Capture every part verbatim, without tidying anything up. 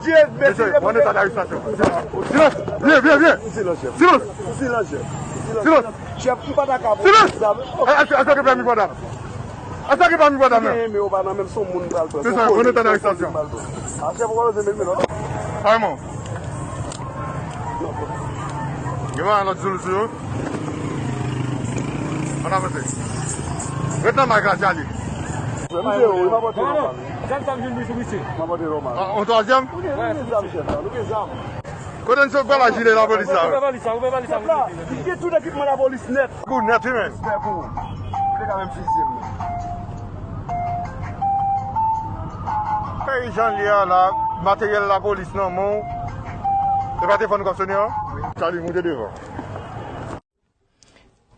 Mesye, mwen eta darestasyon. Silans! Vye, vye, vye! Silans, chèf. Silans! Silans, chèf. Silans! Chèf, m pa ta ka pran zam. Èske, èske w gen pèmi pòdam? Èske w gen pèmi pòdam la? Gen, men ou pa nan menm, se yon moun m pral pran. Se sa, mwen eta darestasyon. A, chèf, ou pa bezwen menm, non. Sa e mwen. Gen pa lòt zoul sou yo. Ann avanse. Ret nan mic la, Charlie. Frè m, se ou, m ap pote nòmal. Zam sa m jwenn li sou misye. M ap pote nòmal. Ah, yon twazyèm? Nou gen, nou gen zam, chèf la, nou gen zam. Kote n sot pral ak jile lapolis sa yo? Ouvè valiz sa, ouvè valiz sa. Chèf la, li gen tout ekipman lapolis nèt. Kou nèt, wi, men. Respè pou ou. Ou te ka menm fizye m nan. Peyi jan l ye a la, materyèl lapolis nan men w. Se pa telefòn k ap sone an? Charlie, moute devan.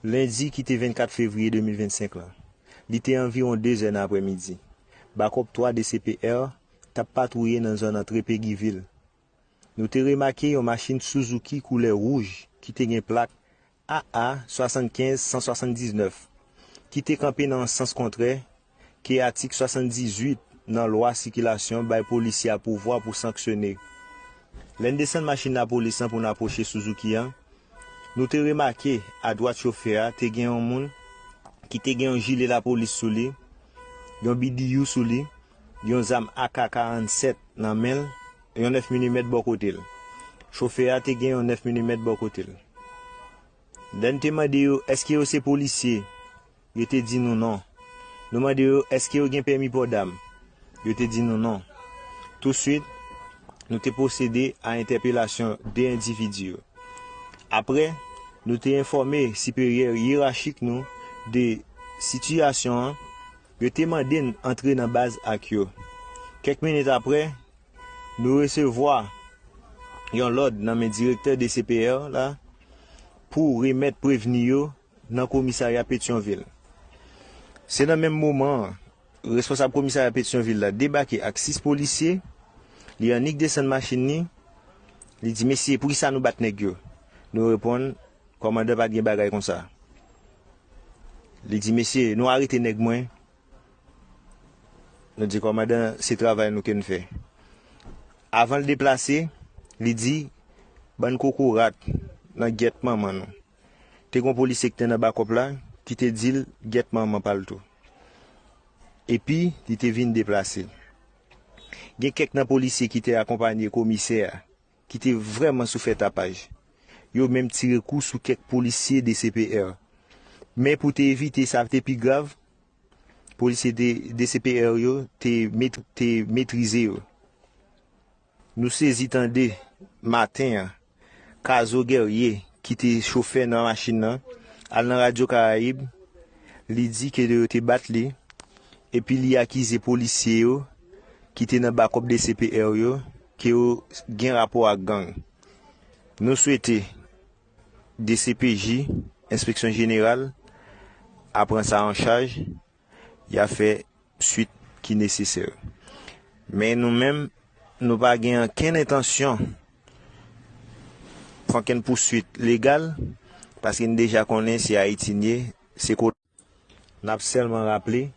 Lendi ki te vennkat fevriye de mil vennsenk la, li te anviwon de zè nan aprèmidi. Bakòp twa D C P R t ap patwouye nan zòn antre Peguy vil. Nou te remake yon machin Suzuki koulè wouj ki te gen plak A A swasannkenz san swasanndiznèf, ki te kanpe nan sans kontrè ke atik swasanndizuit nan lwa sikilasyon bay polisye a pouvwa pou sanksyone. Lè n desann machin lapolis lan pou n apwoche Suzuki an, nou te remake adwat chofè a te gen yon moun ki te gen yon jile lapolis sou li, yon B D U sou li, yon zam A K karannsèt nan men l, yon nèf milimèt bò kote l. Chofè a te gen yon nèf milimèt bò kote l. Lè n te mande yo èske yo se polisye, yo te di nou non. Nou mande yo èske yo gen pèmi pòdam, yo te di nou non. Touswit, nou te pwosede a entèpelasyon de endividi yo. Apre, nou te enfòme siperyè yerachik nou de sitiyasyon an, yo te mande n antre nan baz ak yo. Kèk minit apre, nou resevwa yon lòd nan men direktè D C P R la pou remèt prevni yo nan komisarya Petyonvil. Se nan menm moman an, responsab komisarya Petyonvil la debake ak sis polisye, li annik desann machin li, li di, "Mesye, poukisa nou bat nèg yo?" Nou reponn, "Kòmandan, pa t gen bagay konsa." Li di, "Mesye, nou arete nèg mwen." Nou di, "Kòmandan, se travay nou ke n fè." Avan l deplase, li di, "Bann kokorat nan gyèt manman nou." Te gen yon polisye ki te nan bakòp la, ki te di l, "Gyèt manman pa l tou." Epi, li te vin deplase. Gen kèk nan polisye ki te akonpanye komisè a, ki te vrèman sou fè tapaj. Yo menm tire kou sou kèk polisye D C P R. Men pou te evite sa te pi grav, polisye de, D C P R yo te met-, te metrize yo. Nou sezi tande maten an, Kazo Guerrier, ki te chofè nan machin nan, al nan Radyo Karayib, li di ke yo te bat li, epi li akize polisye yo ki te nan bakòp D C P R yo ke yo gen rapò ak gang. Nou swete D C P J, Enspeksyon Jeneral, a pran sa an chaj, y a fè swit ki nesesè. Men nou menm, nou pa gen okenn entansyon fè okenn pouswit legal, paske n deja konnen se Ayiti n ye, se ko-, n ap sèlman raple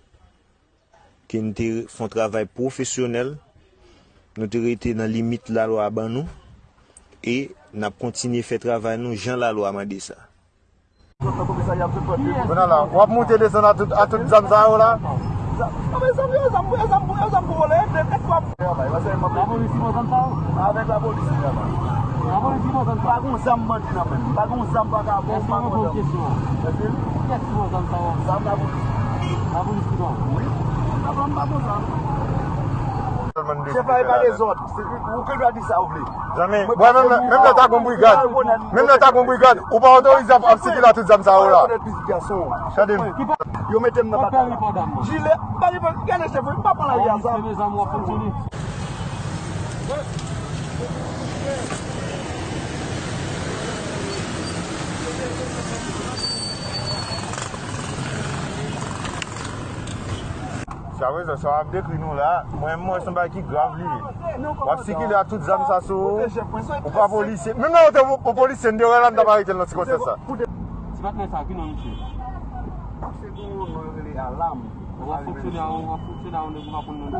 ke n te fè yon travay pwofesyonèl, nou te rete nan limit lalwa ban nou, e n ap kontinye fè travay nou jan lalwa mande sa. Kounye a la, w ap moute desann a tout, a tout zam sa yo la? Lapolis ki pran zam sa yo? Avèk lapolis li travay. Lapolis ki pran zam sa yo? Pa gon zam bandi nan men m. Pa gon zam vakabon, pa gon zam. Èske w reponn kesyon an? Kiyès ki pran zam sa yo? Zam lapolis. Lapolis ki pran? Wi. Lapolis pa gon zam. Chèf la, e pa dezòd. Se ou ki dwe di sa ou vle. Zanmi, bwè, menm lè, menm lè ta gon brigad, menm lè ta gon brigad, ou pa otorize ap, ap sikile a tout zam sa yo la. Tande m. Yo mete m nan batay la. Jilè, m pa gen, gade chèf, m pa pran lari a sa. Sa vle di, sa w ap dekri nou la, mwen, mwen, se yon bagay ki grav li ye. W ap sikile ak tout zam sa sou ou, ou pa polisye. Menm lè w te yon polisye, n te wè la, n t ap arete l nan sikonstans sa. Ti patnè sa, ki non misye? Se yon non yo rele Alam. W ap fonksyone a, w ap fonksyone a yon nèg ou pa konn non li.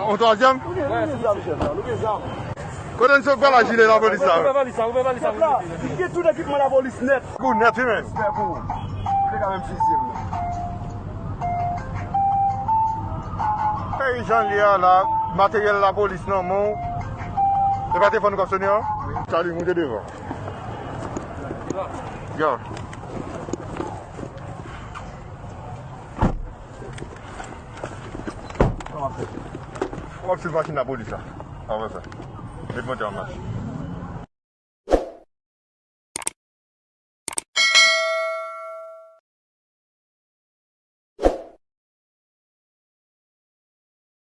yon twazyèm? Nou gen, nou gen zam, chèf la, nou gen zam. Kote n sot pral ak jile lapolis la? Ouvè valiz la, ouvè valiz la. Chèf la, li gen tout ekipman lapolis nèt. Kou nèt, wi, men. Respè pou ou. Ou te ka menm fiziye m nan. Peyi jan l ye a la, materyèl lapolis nan men w. E pa telefòn ou k ap sone an? Charlie, moute devan. Yo. W ap swiv machin lapolis la. Avanse. Met motè an mach.